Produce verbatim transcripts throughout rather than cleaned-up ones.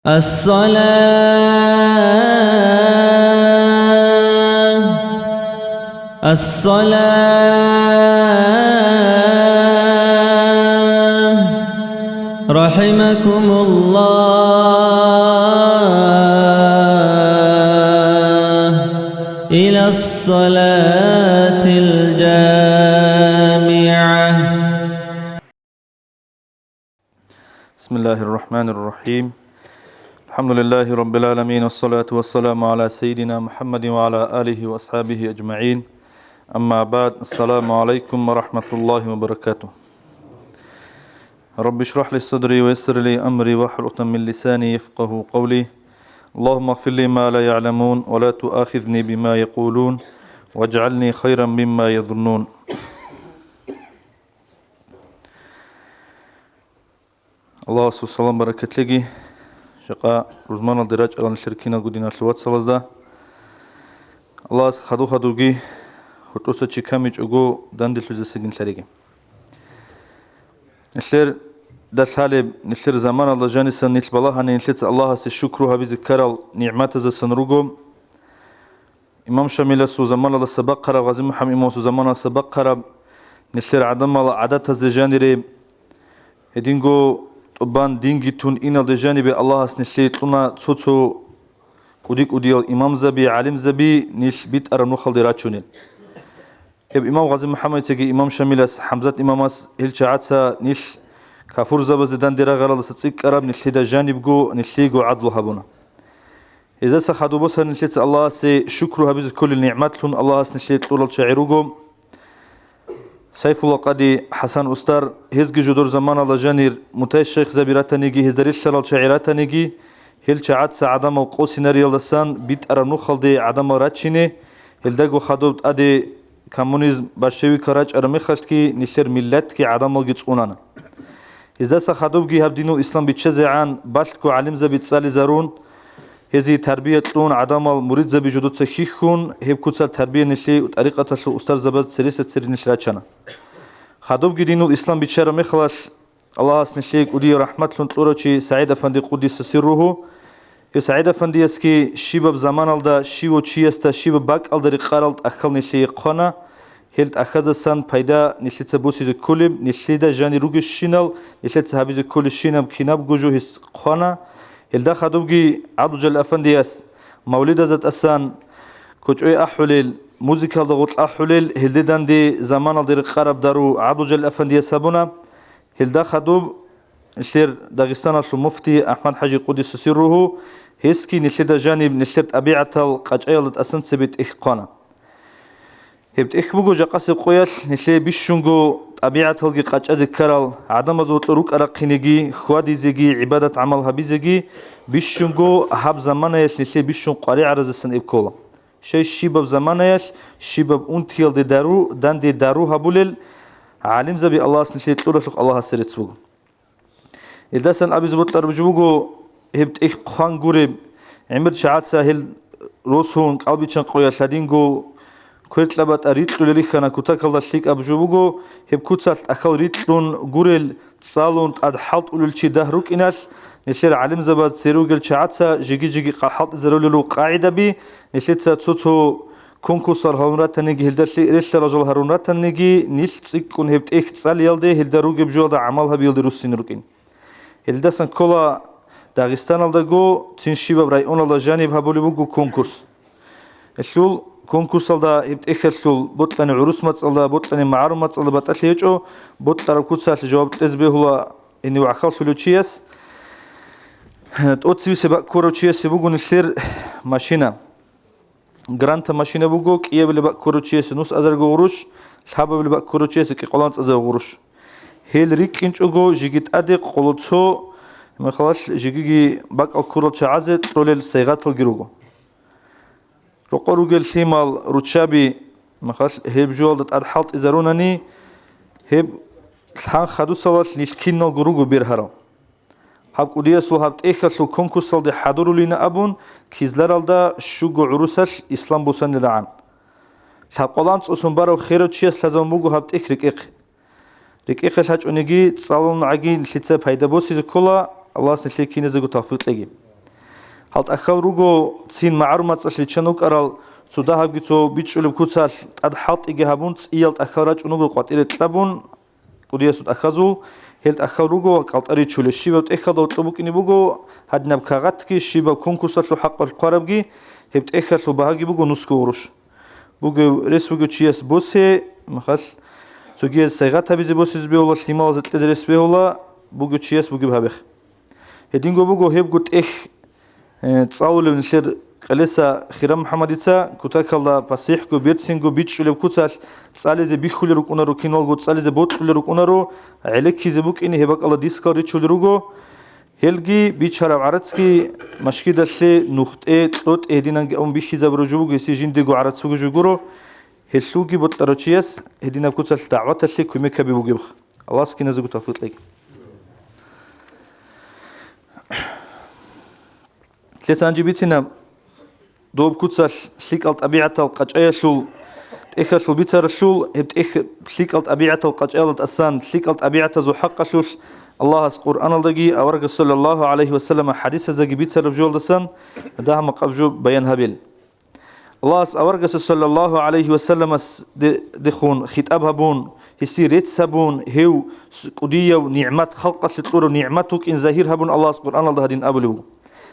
الصلاة، الصلاة، رحمكم الله، إلى الصلاة الجامعة. بسم الله الرحمن الرحيم. الحمد لله رب العالمين، والصلاة والسلام على سيدنا محمد وعلى آله وأصحابه أجمعين. أما بعد، السلام عليكم ورحمة الله وبركاته. رب اشرح لي صدري ويسر لي أمري واحلل عقدة من لساني يفقهوا قولي. اللهم اغفر لي ما لا يعلمون ولا تؤاخذني بما يقولون واجعلني خيرا مما يظنون. Аллагьасул салам-баракат лъеги, жакъа рузманалде рачӀарал нилъер киналго диналъул вацалазда. Аллагьас хадув-хадувги гьоркьоса чи камичӀого данделъизесагин лъареги. Нилъер далъалеб, нилъер заманалда жанисан нилъ балагьани нилъеца Аллагьасе шукру гьабизе ккарал нигӀматазасан руго. Имам Шамиласул заманалдаса бахъараб, Гъази МухӀаммад имамасул заманалдаса бахъараб, нилъер гӀадамал гӀадатазде жанире, гьединго тӀубан динги тун иналде жанибе Аллагьас нилъее кьуна цо-цо кӀуди-кӀудиял имамзаби, гӀалимзаби нилъ битӀараб нухалде рачунел. Гьеб имам Гъази МухӀаммадицаги имам Шамилас, ХӀамзат имамас, гьел чагӀаца нилъ кафурзабазе данде рагъаралдаса цӀикӀкӀараб нилъеда жанибго нилъеего гӀадлу гьабуна. Гьездаса хадуб босани нилъеца Аллагьасе шукру гьабизе кколел нигӀматлъун Аллагьас нилъее кьурал чагӀи руго. Сайфулла къади, ХӀасан устар, гьезги жодор заманалда жанир муташайихзаби ратаниги, гьезда релълъарал чагӀи ратаниги, гьел чагӀаца гӀадамал къосинариялдасан битӀараб нухалде гӀадамал рачине, гьелдаго хадуб тӀаде коммунизм, большевикал рачӀараб мехалъги нилъер миллатги гӀадамалги цӀунана. Гьездаса хадубги гьаб динул ислам биччазегӀан балъго гӀалимзаби цӀализарун, гьезие тарбия кьун, гӀадамал муридзаби жодоца хьихьун, гьеб куцал тарбия нилъее тӀарикъаталъул устарзабаз цереса-цере нилъ рачана. Хадубги динул ислам биччараб мехалъ, Аллагьас нилъее кӀудияб рахӀматлъун кьурав чи СагӀид-афанди къуддиса сирругьу, гьев СагӀид-афандиясги щибаб заманалда, щивав чиясда, щибаб бакӀалда рекъарал тӀахьал нилъее хъвана, гьел тӀахьазасан пайда нилъеца босизе кколеб, нилъеда жанир ругещинал нилъеца гьабизе кколебщинаб кинабго жо гьес хъвана. Гьелда хадубги ГӀабдулжалил-афандияс мавлидазда тӀасан кочӀое ахӀулел, музыкалда гъоркь ахӀулел, гьелде данде заманалде рекъараб дару ГӀабдулжалил-афандияс гьабуна. Гьелда хадуб нилъер Дагъистаналъул муфти АхӀмад-хӀажи къуддиса сирругьу, гьесги нилъеда жаниб нилъер тӀабигӀатал къачӀаялда тӀасан цебе тӀехь хъвана. Гьеб тӀехь буго жакъасеб къоялъ нилъее бищунго тӀабигӀаталги къачӀазе ккарал, гӀадамазул гьоркьор рукӀа-рахъинеги, хьвадизеги, гӀибадат-гӀамал гьабизеги бищунго гьаб заманаялъ нилъее бищун къваригӀаразасан эб ккола. Щай щибаб заманаялъ, щибаб унтиялде дару, данде дару гьабулел гӀалимзаби Аллагьас нилъее кьуралъухъ Аллагьасе рецц буго. Илдасан абизе бокьараб жо буго, гьеб тӀехь хъван гуреб, гӀемер чагӀаца гьел росун, кӀалбиччан къоялъ гьадинго кверкьа батӀа рикьулел рихьана кутакалда лъикӀаб жо буго, гьеб куцалъ тӀахьал рикьун гурел, цӀалун тӀад хӀалтӀулел чи дагь рукӀиналъ, нилъер гӀалимзабаз цере ругел чагӀаца жиги-жиги къа-, хӀалтӀизарулел руго къагӀидаби, нилъеца цо-цо конкурсал гьарун ратаниги, гьелда лъи-, релълъарал жал гьарун ратаниги, нилъ цӀикӀкӀун гьеб тӀехь цӀалиялде, гьелда ругеб жоялда гӀамал гьабиялде руссине рукӀин. Гьелдасан ккола Дагъистаналдаго, цин щибаб районалда жаниб гьабулеб буго конкурс. Гьелъул конкурсалда гьеб тӀехьалъул бокьани гӀурус мацӀалда, бокьани магӀарул мацӀалда батӀалъи гьечӀо, бокьараб куцалъ жаваб кьезе бегьула гьенив гӀахьаллъулев чияс. ТӀоцебесеб бакӀ ккурав чиясе буго нилъер машина. Гранта машина буго, кӀиабилеб бакӀ ккурав чиясе нус азарго гъурущ, лъабабилеб бакӀ ккурав чиясе кӀикъоялда анцӀазарго гъурущ. Гьел рикӀкӀинчӀого жиги тӀаде къоло цо, мехалъ жигиги бакӀал ккурал чагӀазе кьолел сайгъаталги руго. Рокъор ругел лъимал, руччаби, мехалъ гьеб жоялда тӀад хӀалтӀизарунани, гьеб лъан хадусалалъ нилъ киналго руго бергьарал. Гьаб кӀудиясул гьаб тӀехьалъул конкурсалде хӀадурулина абун, Кизларалда щуго гӀурусалъ ислам бусанил рагӀан. Лъабкъоялда анцӀго сон барав херав чияс лъазабун буго гьаб тӀехь рекӀехъе. РекӀехъе лъачӀониги, цӀалун гӀаги нилъеца пайда босизе ккола, Аллагьас нилъее киназего тавфикъ кьеги. Гьал тӀахьал руго цин магӀарул мацӀалъ риччан вукӀарал, цо дагьабги цо бичӀчӀулеб куцалъ тӀад хӀалтӀиги гьабун, цӀиял тӀахьал рачӀун руго къватӀире кьабун, кӀудиясул тӀахьазул, гьел тӀахьал руго кӀалтӀа риччулел, щибаб тӀехьалда гьоркьоб букӀине буго гьадинаб кагъатги, щибаб конкурсалъул хӀакъалъулъ хъварабги, гьеб тӀехьалъул багьаги буго нусго гъурущ. Бугев рес бугев чияс босе, махалъ, цогияз сайгъат гьабизе босизе бегьула, лъималазе кьезе рес бегьула, бугев чияс бугеб гьабех. Гьединго буго гьебго тӀехь, э, цӀалулев нилъер къелеса Хирам МухӀаммадица, кутакалда пасихӀго, берцинго бичӀчӀулеб куцалъ цӀализе бихьулел рукӀунаро, киналго цӀализе бокьулел рукӀунаро, гӀелеккизе букӀине гьеб бакӀалда дискал ричулел руго. Гьелги бичараб гӀарацги машгидалъе нухтӀе, кьотӀе гьединанги абун бихьизабураб жо буго, гьесие жиндего гӀарац бугеб жо гуро. Гьелъулги бокьарав чияс гьединаб куцалъ дагӀваталъе кумек гьаби бугебха. Аллагьас киназего тавфикъ кьеги. Лъеца гьанже бицина доб куцалъ лъикӀал тӀабигӀатал къачӀаялъул, тӀехьалъул бицаралъул, гьеб тӀехь-, лъикӀал тӀабигӀатал къачӀаялда тӀасан, лъикӀал тӀабигӀатазул хӀакъалъулъ Аллагьас Къуръаналдаги аварагас саллаллагьу гӀалайгьи вассаллама хӀадисаздаги бицараб жоялдасан дагьа-макъаб жо баян гьабел. Аллагьас аварагасда саллаллагьу гӀалайгьи вассалламас де-, дехун хитӀаб гьабун, гьесие рецц гьабун, гьев с-, кӀудияв нигӀмат, халкъалъе кьурав нигӀмат вукӀин загьир гьабун Аллагьас Къуръаналда гьадин абулеб буго: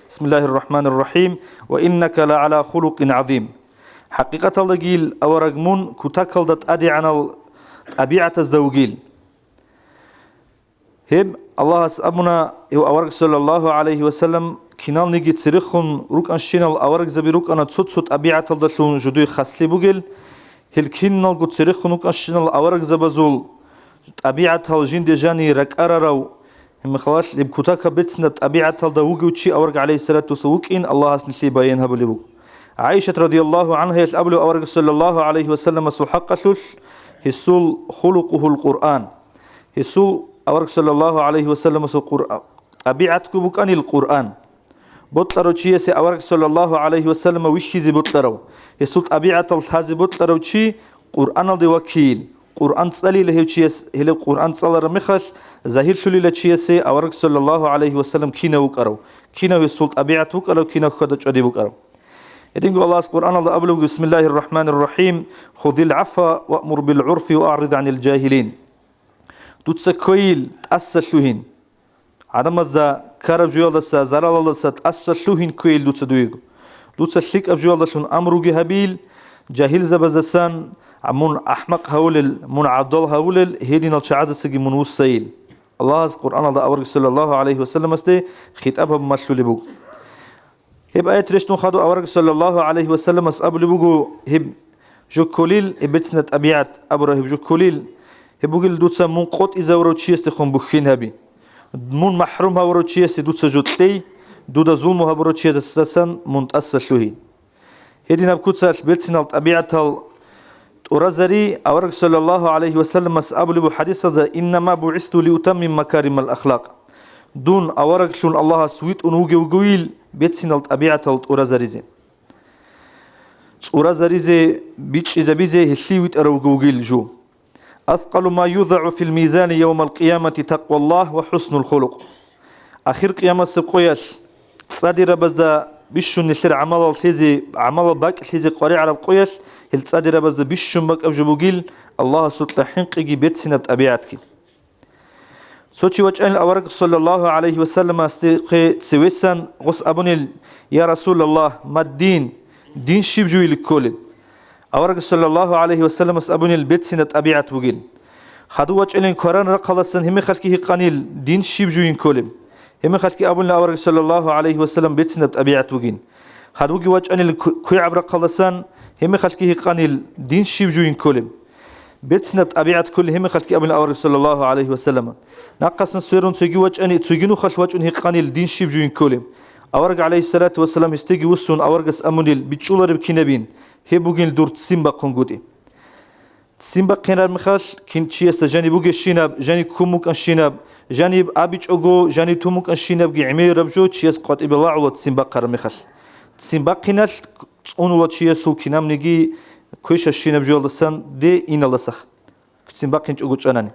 «Бисмиллагьир рахӀманир рахӀим, ва иннака лагӀала хулукъин гӀазим». ХӀакъикъаталдагил авараг мун кутакалда тӀадегӀанал тӀабигӀатазда вугил. Гьеб Аллагьас абуна, гьев авараг саллаллагьу гӀалайгьи вассаллам киналниги церехун рукӀанщинал аварагзаби рукӀана цо-цо тӀабигӀаталдалъун жидее хаслъи бугел, гьел киналго церехун рукӀанщинал аварагзабазул тӀабигӀатал жинде жанир ракӀарарав, гьеб мехалъ гьеб кутакаб берцинаб тӀабигӀаталда вугев чи авараг гӀалайгьиссалату вассалам вукӀин Аллагьас нилъее баян гьабулеб буго. ГӀайшат радияллагьу гӀангьаялъ абулеб авараг саллаллагьу гӀалайгьи вассалламасул хӀакъалъулъ: «Гьесул хулукъугьул Къуръан». Гьесул, авараг саллаллагьу гӀалайгьи вассалламасул Къур-, тӀабигӀатго букӀанил Къуръан. Бокьарав чиясе авараг саллаллагьу гӀалайгьи вассаллама вихьизе бокьарав, гьесул тӀабигӀатал лъазе бокьарав чи Къуръаналде ваккийил. Къуръан цӀалила гьев чияс, гьелеб Къуръан цӀалараб мехалъ, загьирлъулила чиясе авараг саллаллагьу гӀалайгьи вассаллам кинав вукӀарав, кинав гьесул тӀабигӀат вукӀарав, кинав хьвада-чӀвади букӀарав. Гьединго Аллагьас Къуръаналда абулеб буго: «Бисмиллагьир рахӀманир рахӀим, худил гӀафва ваъмур бил гӀурфи ва аърид гӀанил жагьилин». Дуца ккойил, тӀаса лъугьин. ГӀадамазда ккараб жоялдаса, заралалдаса тӀаса лъугьин кквейил дуца дуего. Дуца лъикӀаб жоялдалъун амруги гьабейил, жагьилзабаздасан, мун ахӀмакъ гьавулел, мун гӀабдал гьавулел гьединал чагӀаздасаги мун вуссайил. Аллагьас Къуръаналда авараг саллаллагьу гӀалайгьи вассалламасде хитӀаб гьабун малъулеб буго. Гьеб аят рещтӀун хадуб авараг саллаллагьу гӀалайгьи вассалламас абулеб буго, гьеб жо кколил, гьеб берцинаб тӀабигӀат абураб гьеб жо кколил, гьеб бугел дуца мун къотӀизавурав чиясдехун бухьен гьаби. Мун махӀрум гьавурав чиясе дуца жо кьей, дуда зулму гьабурав чиясдасан мун тӀаса лъугьи. Гьединаб куцалъ берцинал тӀабигӀатал тӀуразари, авараг саллаллагьу гӀалайгьи вассалламас абулеб буго хӀадисалда: «Иннама бугӀисту лиутаммима макаримал ахлакъ». Дун авараглъун Аллагьас витӀун вугев вугевил берцинал тӀабигӀатал тӀуразаризе. ЦӀуразаризе, бичӀчӀизабизе гьелъие витӀарав вугев вугил жо. «Аскъалу ма юзагӀу фил мизани явмал къиямати такъваллагь ва хӀуснул хулукъ». Ахир къиямасеб къоялъ цӀадирабазда бищун нилъер гӀамалал лъезе, гӀамалал бакӀ лъезе къваригӀараб къоялъ, гьел цӀадирабазда бищун бакӀаб жо бугил Аллагьасукьа хӀинкъиги берцинаб тӀабигӀатги. Цо чи вачӀанил авараг саллаллагьу гӀалайгьи вассалламасдехъе цевесан гъос абунил: «Я Расулаллагь, маддин, дин щиб жуйилин кколеб?» Авараг саллаллагьу гӀалайгьи вассалламас абунил берцинаб тӀабигӀат бугил. Хадув вачӀанин кваран рахъаласан гьебмехалъги гьикъанил: «Дин щиб жуйин кколеб?» Гьебмехалъги абунил авараг саллаллагьу гӀалайгьи вассаллам берцинаб тӀабигӀат бугин. Хадувги вачӀанил кку-, квегӀаб рахъаласан гьебмехалъги гьикъанил: «Дин щиб жуйин кколеб?» Берцинаб тӀабигӀат кколин гьебмехалъги абунил авараг саллаллагьу гӀалайгьи вассаллама. Нахъасан сверун цоги вачӀани, цоги нухалъ вачӀун гьикъанил: «Дин щиб жуйин кколеб?» Авараг гӀалайгьиссалату вассалам гьесдеги вуссун аварагас абунил: «БичӀчӀулареб кинабин, гьеб бугин дур ццин бахъунгутӀи». Ццин бахъинараб мехалъ, кин чиясда жаниб бугещинаб, жаниб ккун букӀанщинаб, жаниб абичӀого, жаниб тун букӀанщинабги гӀемераб жо чияс къватӀибе лагӀула ццин бахъараб мехалъ. Ццин бахъиналъ цӀунула чиясул кинабниги квешабщинаб жоялдасан де иналдасахъ. Ццин бахъинчӀого чӀанани.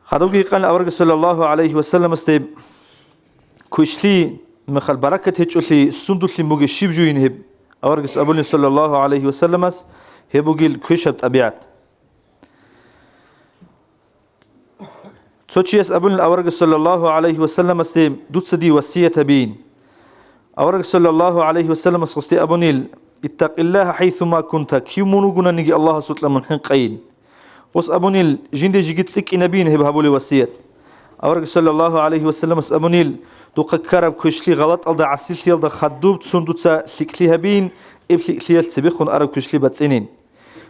Хадубги гьикъан авараг саллаллагьу гӀалайгьи вассалламасде квешлъи Мехалъ баракат гьечӀолъи сундулъин бугеб щиб жугьин гьеб? Аварагас абулин, саллаллагьу гӀалайгьи вассаламас, гьеб бугел квешаб тӀабигӀат. Цо чияс абунил аварагас, саллаллагьу гӀалайгьи вассаламасде: «Дуца дие васият гьабейин». Аварагас, саллаллагьу гӀалайгьи вассаламас, гъосде абунил: «Иттакъиллагьа хӀайсума кунта», кив мун вугонаниги Аллагьасукьа мун хӀинкъайин. Гъос абунил: «Жинде жеги цӀикӀкӀинабин гьеб гьабулеб васият». Аварагас, саллаллагьу гӀалайгьи вассаламас, абунил: «Духъа ккараб квешлъи гъалатӀалда, гӀасиллъиялда хадубцун дуца лъикӀлъи гьабейин, эб лъикӀлъиялъ цебехун араб квешлъи бацӀцӀинин».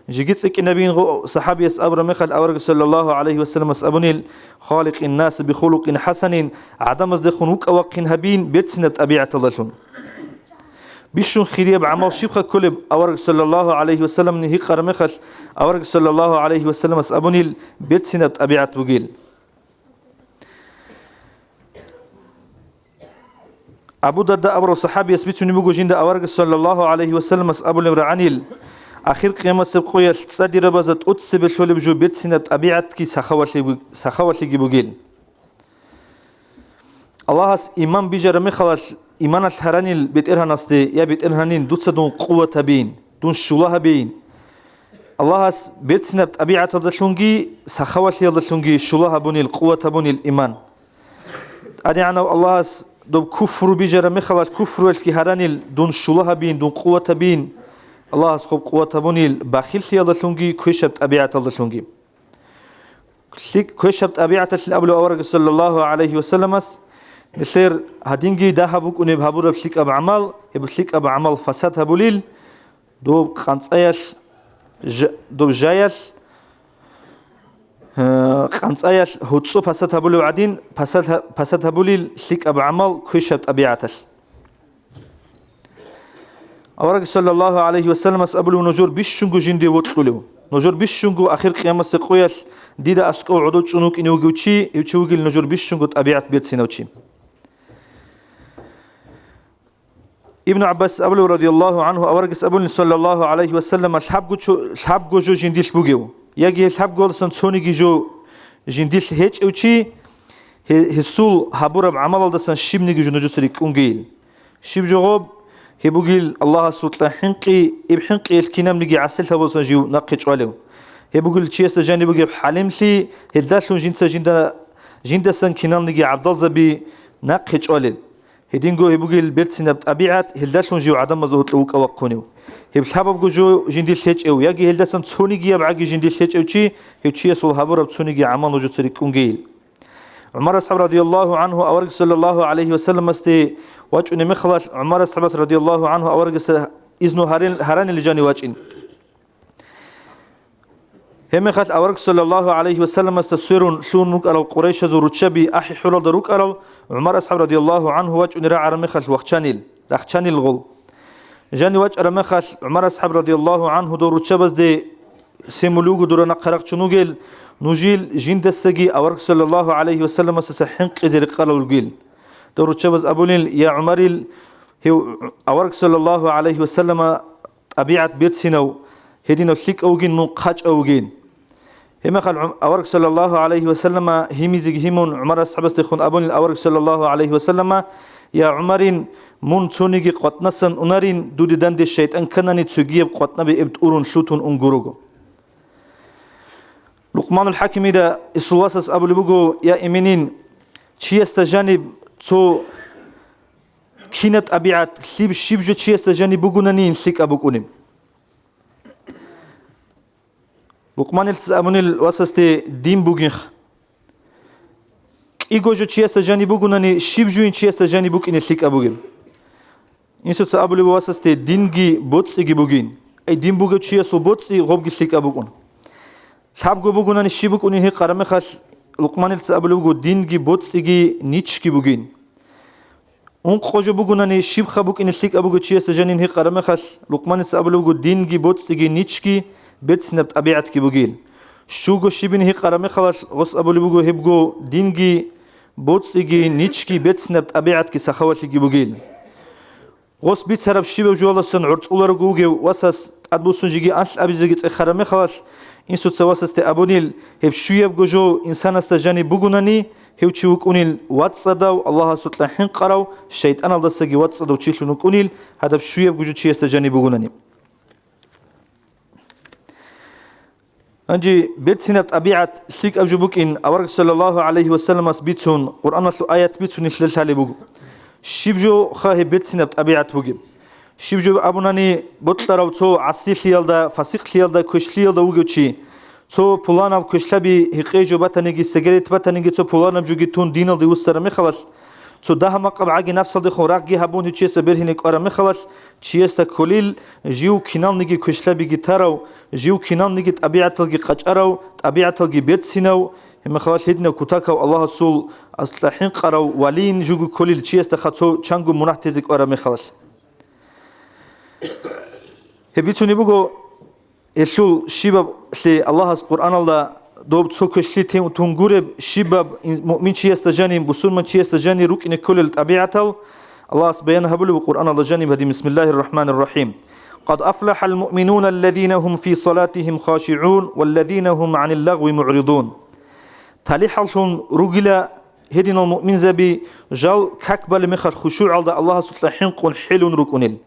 Жеги цӀикӀкӀинабин гъо-, сахӀабияс абураб мехалъ, аварагас, саллаллагьу гӀалайгьи вассаламас, абунил: «Халикъин наса бихулукъин хӀасанин», гӀадамаздехун вукӀа-вахъин гьабин, берцинаб тӀабигӀаталдалъун. Бищун хирияб гӀамал щибха кколеб? Авараг, саллаллагьу гӀалайгьи вассаламни гьикъараб мехалъ, авараг, саллаллагьу гӀалайгьи вассаламас, абунил: «Берцинаб тӀабигӀат бугел». Абу Дарда абурав сахӀабияс бицунеб буго жинда аварагас, саллаллагьу гӀалайгьи вассаламас, абулеб рагӀанил: «Ахир къиямасеб къоялъ цӀадирабазда тӀоцебе лъолеб жо берцинаб тӀабигӀатги сахавалъи-, сахавалъиги бугел». Аллагьас иман бижараб мехалъ, иманалъ гьаранил БетӀергьанасде: «Я БетӀергьанин, дуца дун къуват гьабейин, дун щула гьабейин». Аллагьас берцинаб тӀабигӀаталдалъунги сахавалъиялдалъунги щула гьабунил, къуват гьабунил иман. ТӀадегӀанав Аллагьас доб куфру бижараб мехалъ, куфруялъги гьаранил: «Дун щула гьабейин, дун къуват гьабейин». Аллагьас хоб къуват гьабунил бахиллъиялдалъунги квешаб тӀабигӀаталдалъунги. ЛъикӀ-, квешаб тӀабигӀаталъин абулев аварагас, саллаллагьу гӀалайгьи вассаламас, нилъер гьадинги дагьаб букӀунеб гьабураб лъикӀаб гӀамал, гьеб лъикӀаб гӀамал фасад гьабулил, доб къанцӀаялъ, ж-, доб жаялъ, э, къанцӀаялъ гьуцӀцӀу пасад гьабулев гӀадин, пасад гьа-, пасад гьабулил лъикӀаб гӀамал квешаб тӀабигӀаталъ. Авараг саллаллагьу гӀалайгьи вассаламас абулев: «Нужер бищунго жинде вокьулев, нужер бищунго ахир къиямасеб къоялъ дида аскӀов гӀодов чӀун вукӀине вугев чи, гьев чи вугел нужер бищунго тӀабигӀат берцинав чи». Ибну ГӀаббас абулев, радияллагьу гӀангьу, аварагас абулин, саллаллагьу гӀалайгьи вассалам: «Лъабго чо-, лъабго жо жиндилъ бугев, яги гьеб лъабгоялдасан цониги жо жиндилъ гьечӀев чи, гье-, гьесул гьабураб гӀамалалдасан щибниги жо нужеца рикӀкӀунгейил». Щиб жо гъоб? Гьеб бугил Аллагьасукьа хӀинкъи, гьеб хӀинкъиялъ кинабниги гӀасиллъабулсан жив нахъе чӀвалев. Гьеб бугил чиясда жаниб бугеб хӀалимлъи, гьелдалъун жинца жинда, жиндасан киналниги гӀабдалзаби нахъе чӀвалел. Гьединго гьеб бугил берцинаб тӀабигӀат, гьелдалъун жив гӀадамазда гьоркьов вукӀа-вахъунев. Гьеб лъабабго жо жиндилъ гьечӀев, яги гьелдасан цонигияб гӀаги жиндилъ гьечӀев чи, гьев чиясул гьабураб цониги гӀамал нужеца рикӀкӀунгейил. ГӀумар асхӀаб, радияллагьу гӀангьу, авараг саллаллагьу гӀалайгьи вассаламасде вачӀунеб мехалъ, ГӀумар асхӀабас, радияллагьу гӀангьу, аварагасда изну гьарил-, гьаранилан жанив вачӀин. Гьеб мехалъ авараг саллаллагьу гӀалайгьи вассаламасда сверун лъугьун рукӀарал къурайшазул руччаби ахӀи-хӀуралда рукӀарал ГӀумар асхӀаб, радияллагьу гӀангьу, вачӀунел рагӀараб мехалъ вахчанил, рахчанил гъол. Жанив вачӀараб мехалъ, ГӀумар асхӀаб, радияллагьу гӀангьу, дов руччабазде: «Сен мулугу дура нахъа рахчун вугел, нужил жиндасаги авараг саллаллагьу гӀалайгьи вассаламасдаса хӀинкъизе рекъарал ругел». Дов руччабаз абулел: «Я ГӀумарил, гьев авараг саллаллагьу гӀалайгьи вассалама тӀабигӀат берцинав, гьединав лъикӀав вугин, мун хъачӀав вугин». Гьеб мехалъ гӀум-, авараг саллаллагьу гӀалайгьи вассалама гьимизеги гьимун, ГӀумар асхӀабасдехун абунил авараг саллаллагьу гӀалайгьи вассалама: «Я ГӀумарин, мун цониги къватӀнасан унарин, дуде данде шайтӀан кканани цогияб къватӀнабе эб тӀурун лъутун ун гурого». Лукъманул ХӀакимида гьесул васас абулеб буго: «Я иминин, чиясда жаниб цо кинаб тӀабигӀат, лъиб щиб жо чиясда жаниб бугунанийин лъикӀаб букӀунеб?» Лукъманилъ абунил васасде дин бугинха. КӀиго жо чиясда жаниб бугунани, щиб жуйин чиясда жаниб букӀине лъикӀаб бугеб? Инсуца абулеб васасде: «Динги боцӀиги бугин». Ай, дин бугев чиясул боцӀи гъобги лъикӀаб букӀун. Лъабго бугунани щиб букӀунин гьикъараб мехалъ, Лукъманилъ абулеб буго: «Динги боцӀиги ничги бугин». Ункъо жо бугунани щибха букӀине лъикӀаб буго чиясда жанин гьикъараб мехалъ, Лукъманилъ абулеб буго: «Динги боцӀиги ничги берцинаб тӀабигӀатги бугин». Щуго щибин гьикъараб мехалъ, гъос абулеб буго гьебго: «Динги боцӀиги ничги берцинаб тӀабигӀатги сахавалъиги бугин». Гъос бицараб щибаб жоялдасан гӀорцӀуларого вугев васас тӀадбуссун жеги анлъ абизеги цӀехараб мехалъ, инсуца васасде абунил: «Гьеб щуябго жо инсанасда жаниб бугунани, гьев чи вукӀунил вацӀцӀадав, Аллагьасукьа хӀинкъарав, шайтӀаналдасаги вацӀцӀадав чилъун вукӀунил, гьадаб щуябго жо чиясда жаниб бугунани. Гьанже берцинаб тӀабигӀат лъикӀаб жо букӀин авараг саллаллагьу гӀалайгьи вассаламас бицун, Къуръаналъул аят бицун нилъеда лъалеб буго. Щиб жо ха гьеб берцинаб тӀабигӀат бугеб? Щиб жо абунани, бокьарав цо гӀасилъиялда, фасикълъиялда, квешлъиялда вугев чи, цо пуланаб квешлъаби гьекъей жо батаниги, сигарет батаниги, цо пуланаб жоги тун диналде вуссараб мехалалъ, цо дагьа-макъаб гӀаги нафсалдехун рагъги гьабун гьев чиясда бергьине кӀвараб мехалалъ, чиясда кколил жив киналниги квешлъабиги тарав, жив киналниги тӀабигӀаталги къачӀарав, тӀабигӀаталги берцинав, гьеб мехалалъ гьединав кутакав Аллагьасул аслу хӀинкъарав валийин жуго кколил чиясда ха цо чанго мунагь тезе кӀвараб мехалалъ. Гьеб бицунеб буго, гьелъул щибаблъи Аллагьас Къуръаналда доб цо квешлъи тун гуреб, щибаб ин-, муъминчиясда жаниб, бусурманчиясда жаниб рукӀине кколел тӀабигӀатал, Аллагьас баян гьабулеб Къуръаналда жаниб гьадин: «Бисмиллагьир рахӀманир рахӀим. Къад афлахӀал муъминуна аллазина гьум фи салатигьим хашигӀун валлазина гьум гӀанил лагъви мугӀридун». ТалихӀаллъун ругила гьединал муъминзаби, жал как балеб мехалъ хушугӀалда Аллагьасукьа хӀинкъун хӀелун рукӀунел.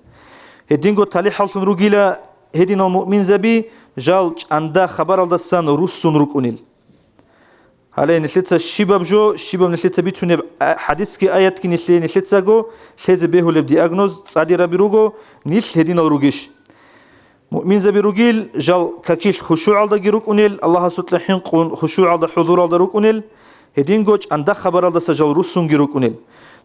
Гьединго талихӀаллъун ругила гьединал муъминзаби, жал чӀанда хабаралдасан руссун рукӀунел. Гьале нилъеца щибаб жо, щибаб нилъеца бицунеб а-, хӀадисги аятги нилъее нилъецаго лъезе бегьулеб диагноз цӀадираби руго, нилъ гьединал ругищ? Муъминзаби ругил, жал какилъ хушугӀалдаги рукӀунел, Аллагьасукьа хӀинкъун хушугӀалда, хӀузуралда рукӀунел, гьединго чӀанда хабаралдаса жал руссунги рукӀунел.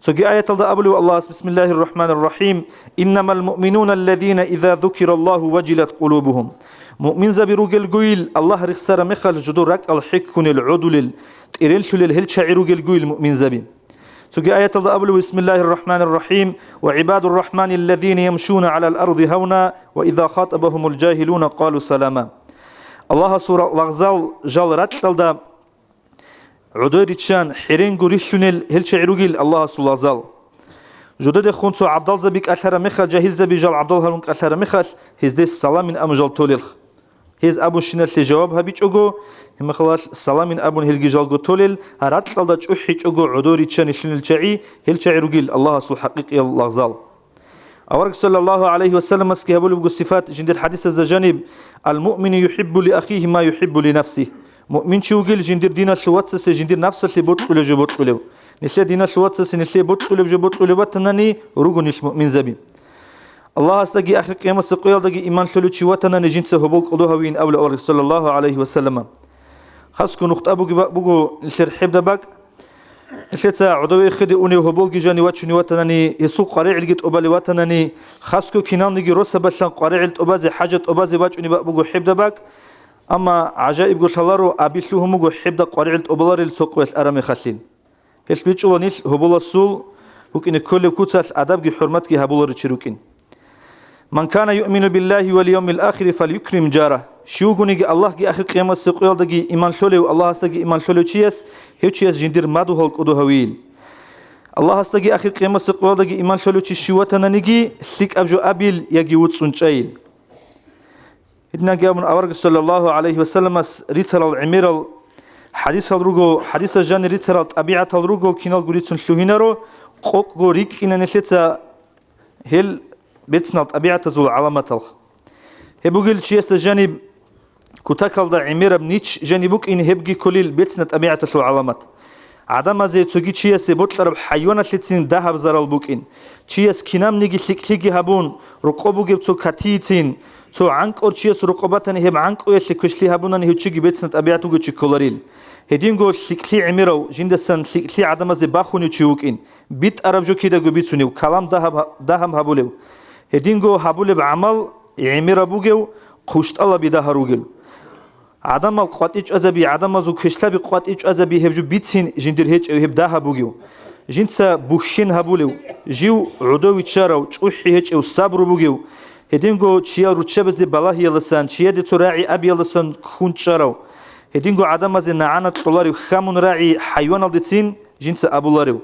Цоги аяталда абулев Аллагьас: «Бисмиллагьир рахӀманир рахӀим. Иннамал муъминуна аллазина иза зукираллагьу важилат къулубугьум». Муъминзаби ругелгойил, Аллагь рехсараб мехалъ жодор ракӀал хӀеккунел, гӀодулел, тӀеренлъулел гьел чагӀи ругелгойил муъминзаби. Цоги аяталда абулев: «Бисмиллагьир рахӀманир рахӀим. Ва гӀибадур рахӀмани аллазина ямшуна гӀалал арди гьавна, ва иза хатӀабагьумул жагьилуна къалу салама». Аллагьасул ра-, лагъзал жал ракьалда гӀодой риччан хӀеренго рилълъунел гьел чагӀи ругил Аллагьасул лагъзал. Жодедехун цо гӀабдалзаби кӀалъараб мехалъ, жагьилзаби жал гӀабдал гьарун кӀалъараб мехалъ, гьезде саламин абун жал толелха. Гьез абунщиналъе жаваб гьабичӀого, гьеб мехалъ саламин абун гьелги жалго толел, гьа ракьалда чӀухӀичӀого гӀодой риччан рилълъунел чагӀи, гьел чагӀи ругил Аллагьасул хӀакъикъиял лагъзал. Авараг саллаллагьу гӀалайгьи вассаламасги гьабулеб буго сифат жиндир хӀадисазда жаниб: «Ал-муъмину юхӀиббу ли ахихи ма юхӀиббу ли нафсихи». Муъминчи вугил жиндир диналъул вацасе жиндир нафсалъе бокьулеб жо бокьулев. Нилъер диналъул вацасе нилъее бокьулеб жо бокьулеб батанани, руго нилъ муъминзаби. Аллагьасдаги ахир къиямасеб къоялдаги иман лъолев чи ватанани жинца гьобол кӀодо гьавиин абулеб авараг саллаллагьу гӀалайгьи вассалама. Хасго нухтӀа бугеб бакӀ буго нилъер хӀебда бакӀ. Нилъеца гӀодове эхеде унев гьоболги жанив вачунев ватанани, гьесул къваригӀелги тӀубалев ватанани, хасго киналниги росабалъан къваригӀел тӀубазе, хӀажат тӀубазе бачӀунеб бакӀ буго хӀебда бакӀ. Амма гӀажаибго лъаларо, аби лъугьун буго хӀебда къваригӀел тӀубаларел цо къоялъ араб мехалъил. Гьелъ бичӀчӀула нилъ гьоболасул букӀине кколеб куцалъ адабги хӀурматги гьабуларев чи рукӀин. «Ман кана юъмину биллагьи вал явмил ахири фалюкрим жара». Щивгониги Аллагьги ахир къиямасеб къоялдаги иман лъолев, Аллагьасдаги иман лъолев чияс, гьев чияс жиндир мадугьал кӀодо гьавиил. Аллагьасдаги ахир къиямасеб къоялдаги иман лъолев чи щив ватананиги, лъикӀаб жо абил яги вуцӀцӀун чӀайил. Гьединанги абун авараг саллаллагьу гӀалайгьи вассаламас рицарал гӀемерал хӀадисал руго, хӀадисаз жанир рицарал тӀабигӀатал руго, киналго рицун лъугьинаро, къокъго рикӀкӀина нилъеца гьел берцинал тӀабигӀатазул гӀаламатал. Гьеб бугел чиясда жаниб кутакалда гӀемераб нич жаниб букӀин, гьебги кколил берцинал тӀабигӀаталъул гӀаламат. ГӀадамазе цоги чиясе бокьараб хӀайваналъецин дагьаб зарал букӀин. Чияс кинабниги лъикӀлъиги гьабун, рокъоб бугеб цо катийицин, цо гӀанкӀор чияс рокъоб батани, гьеб гӀанкӀуялъе квешлъи гьабунани гьев чиги берцинаб тӀабигӀат бугев чи кколарил. Гьединго лъикӀлъи гӀемерав, жиндасан лъикӀлъи гӀадамазде бахунев чи вукӀин, битӀараб жо кидаго бицунев, калам дагьаб, дагьаб гьабулев. Гьединго гьабулеб гӀамал гӀемераб бугев, хъущтӀалаби дагьа ругел. ГӀадамал къватӀи чӀвазаби, гӀадамазул квешлъаби къватӀи чӀвазаби гьеб жо бицин жиндир гьечӀев, гьеб дагьаб бугев. Жинца бухьен гьабулев, жив гӀодов виччарав, чӀухӀи гьечӀев, сабру бугев, гьединго чиял руччабазде балагьиялдасан, чияде цо рагӀи абиялдасан ккун чӀарав, гьединго гӀадамазе нагӀана кьоларев, хьамун рагӀи хӀайваналдецин жинца абуларев.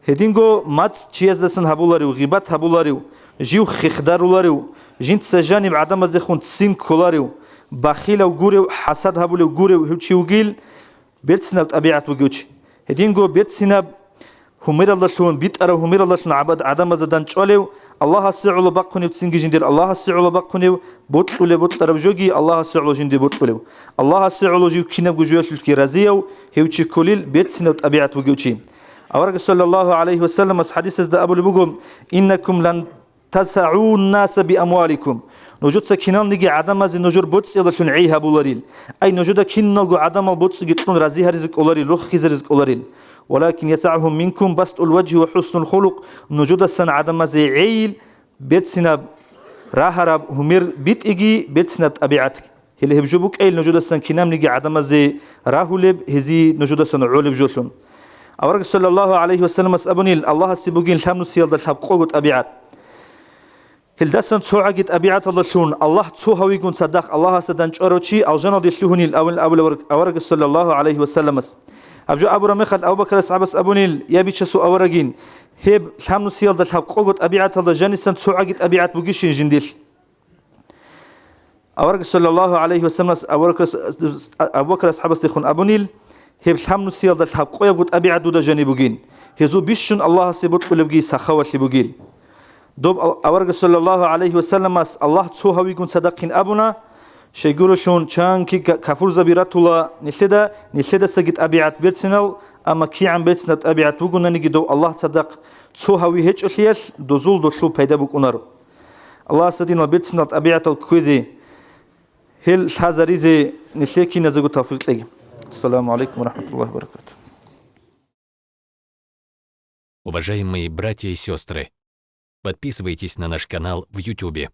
Гьединго мацӀ чияздасан гьабуларев, гъибат гьабуларев, жив хехдаруларев, жинца жаниб гӀадамаздехун ццин кколарев, бахилав гурев, хӀасад гьабулев гурев гьев чи вугил, берцинаб тӀабигӀат бугев чи. Гьединго берцинаб гьумералдалъун, битӀараб гьумералдалъун гӀабад гӀадамазда дандчӀвалев, Аллагьасе гӀоло бахъунев цинги жиндир Аллагьасе гӀоло бахъунев, бокьулеб бокьараб жоги Аллагьасе гӀоло жиндир бокьулев. Аллагьасе гӀоло жив кинабго жоялъулъги разияв, гьев чи кколил берцинаб тӀабигӀат бугев чи. Авараг саллаллагьу гӀалайгьи вассаламас хӀадисазда абулеб буго: «Иннакум лан тасагӀун наса биамваликум». Нужеца киналниги гӀадамазе нужер боцӀиялдалъун гӀей гьабуларил. Ай, нужеда киналго гӀадамал боцӀиги кьун рази гьаризе кӀоларил, рохизаризе кӀоларил. «Валакин ясагӀухум минкум бастул важгьи ва хӀуснул хулукъ», нужедасан гӀадамазе гӀейил, берцинаб рагьараб гьумер битӀиги, берцинаб тӀабигӀатги. Гьеле гьеб жо букӀайил нужедасан кинабниги гӀадамазе рагьулеб, гьезие нужедасан гӀолеб жолъун. Авараг саллаллагьу гӀалайгьи вассаламас абунил, Аллагьасе бугин лъабнусиялда лъабкъого тӀабигӀат. Гьелдасан цогӀаги тӀабигӀаталдалъун Аллагь цо гьавигун цадахъ Аллагьасда дандчӀварав чи алжаналде лъугьунил авин абулев авараг саллаллагьу гӀалайгьи вассаламас. Гьаб жо абураб мехалъ Абу Бакр асхӀабас абунил, я бичасул аварагин, гьеб лъабнусиялда лъабкъого тӀабигӀаталда жанисан цогӀаги тӀабигӀат бугищин жиндилъ? Авараг саллаллагьу гӀалайгьи вассаламас Абу Бакр ас-, Абу Бакр асхӀабасдехун абунил, гьеб лъабнусиялда лъабкъоябго тӀабигӀат дуда жаниб бугин, гьезул бищун Аллагьасе бокьулебги сахавалъи бугил. Доб ал-, Авараг саллаллагьу гӀалайгьи вассаламас Аллагь цо гьавигун цадахъин абуна, щайгурелъул чанги ка-, кафурзаби ратула нилъеда, нилъедасаги тӀабигӀат берцинал, амма кигӀан берцинаб тӀабигӀат бугонаниги дов Аллагь цадахъ цо гьави гьечӀолъиялъ дозул долъул пайда букӀунаро. Аллагьас гьадинал берцинал тӀабигӀатал кквезе, гьел лъазаризе нилъее киназего тавфикъ кьеги. Ассаламу гӀалайкум ва рахӀматуллагьи ва баракатугь. Уважаемые братья и сестры, подписывайтесь на наш канал в Ютубе.